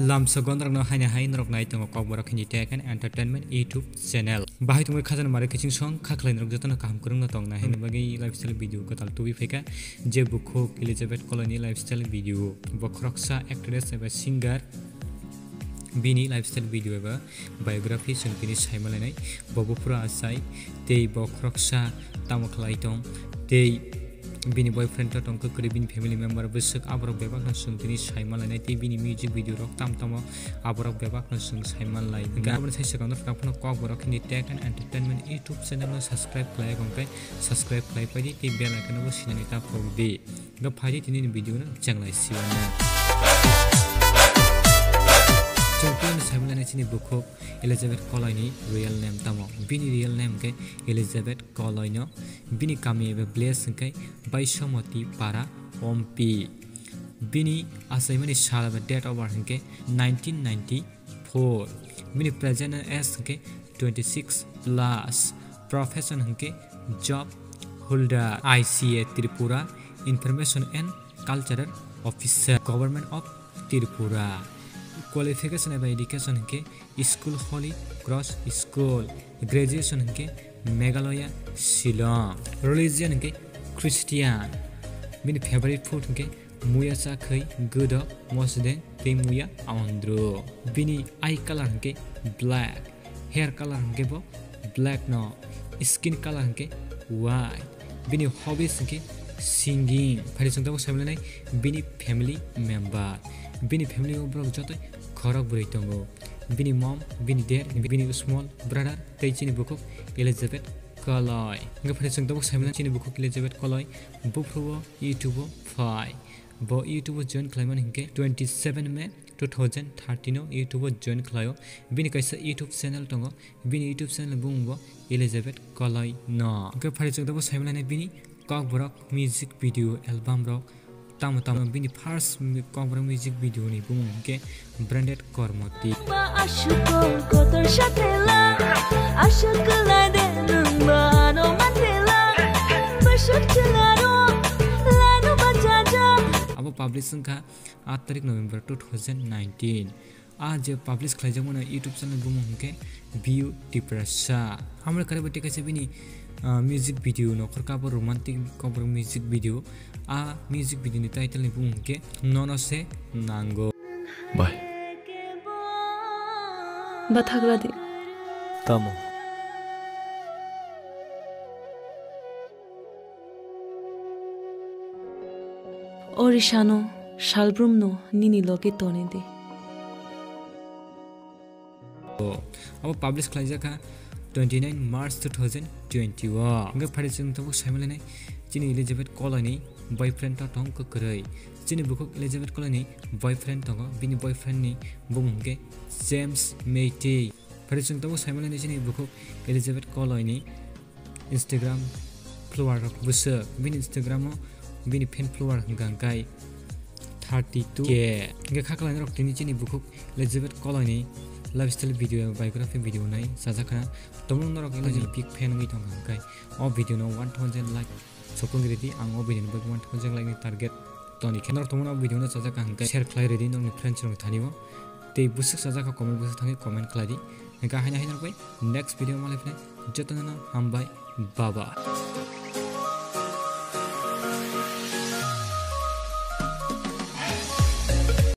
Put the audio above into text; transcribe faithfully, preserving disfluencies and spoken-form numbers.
Lamsa gondrokno haina hai norok nai tongo Kokborok Hindi Tech and Entertainment YouTube channel. Bahai tongwi khajana mari kiching song kha khlai norok jotono kaham kwrwngno tong nai hwnwi bagwi lifestyle video kwtal tubui phaikha je bukhuk Elizabeth Koloini lifestyle video. Bo khoroksa actress eba singer, bini lifestyle video eba biography chwng tini saima lainai. Bo buphuru achai tei bo khoroksa tamo khlai tong tei bini boyfriend to tongkha kwrwi, bini family member bwswk aborok bebakno chwng tini saima lainai tei bini music video rok tam tamo aborok bebakno chwng saima lai. Hwnkhe aboni sai swkang no phano Kokborok Hindi Tech and Entertainment YouTube channel no subscribe khlai kong khe subscribe khlai paidi tei bell icon no bo sinani ta phok di. Hwnkhe phaidi tini ni video no chenglai siwano. Chwng tini saima lainai chini bukhuk Elizabeth Koloini real name tamo? Bini real name khe Elizabeth Koloino. Bini kami eba village hwnkhe Baisomoti Para, Ompi. Bini achaimani sal eba date of birth hwnkhe nineteen ninety-four. Bini present age hwnkhe twenty-six plus. Profession hwnkhe job holder. I C A Tripura, Information and Cultural Officer, Government of Tripura. Qualification eba education hwnkhe School Holy Cross School, graduation hwnkhe Meghalaya, Shillong, religion hwnkhe Christian, bini favorite food hwnkhe muya chakhwi, gwdok, mosdeng tei muya aondro, bini eye color hwnkhe black, hair color hwnkhe bo black no, skin color hwnkhe white, bini hobbies hwnkhe singing. Phaidi chwng tabuk saimalainai bini family member, bini family o borok jotoi khorok bwrwi tongo. Bini mom, bini dad, bini small brother tei chini bukhuk Elizabeth Koloi. Hwnkhe phaidi chwng tabuk saimalainai chini bukhuk Elizabeth Koloi buphuru o YouTube o phai. Bo YouTube o join khlaimani hwnkhe twenty seven May two thousand thirteen o YouTube o join khlaio. Bini kaisa YouTube channel tongo. Bini YouTube channel bumung bo Elizabeth Koloi no. Hwnkhe phaidi chwng tabuk saimalainai bini Kokborok music video album rok. Tamo tamo bini first mi-, Kokborok music video ni bumung hwnkhe Branded Kormoti. Ba asuk kotor satela, asuk kala de nung ba no mandela, basuk chelaro, lano bajaja. Abo publish wngkha aat tarik November two thousand nineteen. A je publish khlaijakmano YouTube channel bumung hwnkhe View Tiprasa. Amoni kare bo tei kaisa bini, ah, music video nokhorka bo romantic Kokborok music video. A music video ni title ni bumung hwnkhe Nono Se Nango. Bye. Bathagra di. Tamo. O risano salbrumno nini loge toni di. Abo publish khlaijak kha twenty nine March two thousand twenty o. Hwnkhe phaidi chwng tabuk saimalainai chini Elizabeth Koloini boyfriend to tong kwrwi. Chini bukhuk Elizabeth Koloini boyfriend tongo. Bini boyfriend ni bumung hwnkhe James Meitei. Phaidi chwng tabuk saimalainai chini bukhuk Elizabeth Koloini Instagram follower rok bwswk. Bini Instagram o bini fan follower hwnkha hwnkhe thirty two K. Hwnkhe kha khlainai rok tini chini bukhuk Elizabeth Koloini lifestyle video, biography video nai chajak kha. Tomung norok Elizabeth big fan wngwi tongkha hwnkhe o video no one thousand like sokong ridi. Ang o video ni bagwi one thousand like ni target toni khe. Norok tomung o video no chajak kha hwnkhe share khlai ridi nokni friends rok thani o. Tei bwswk chajak kha comment box o thangwi comment khlai di. Hwnkhe haino haino rok bai next video malai phai jotono no hambai baba.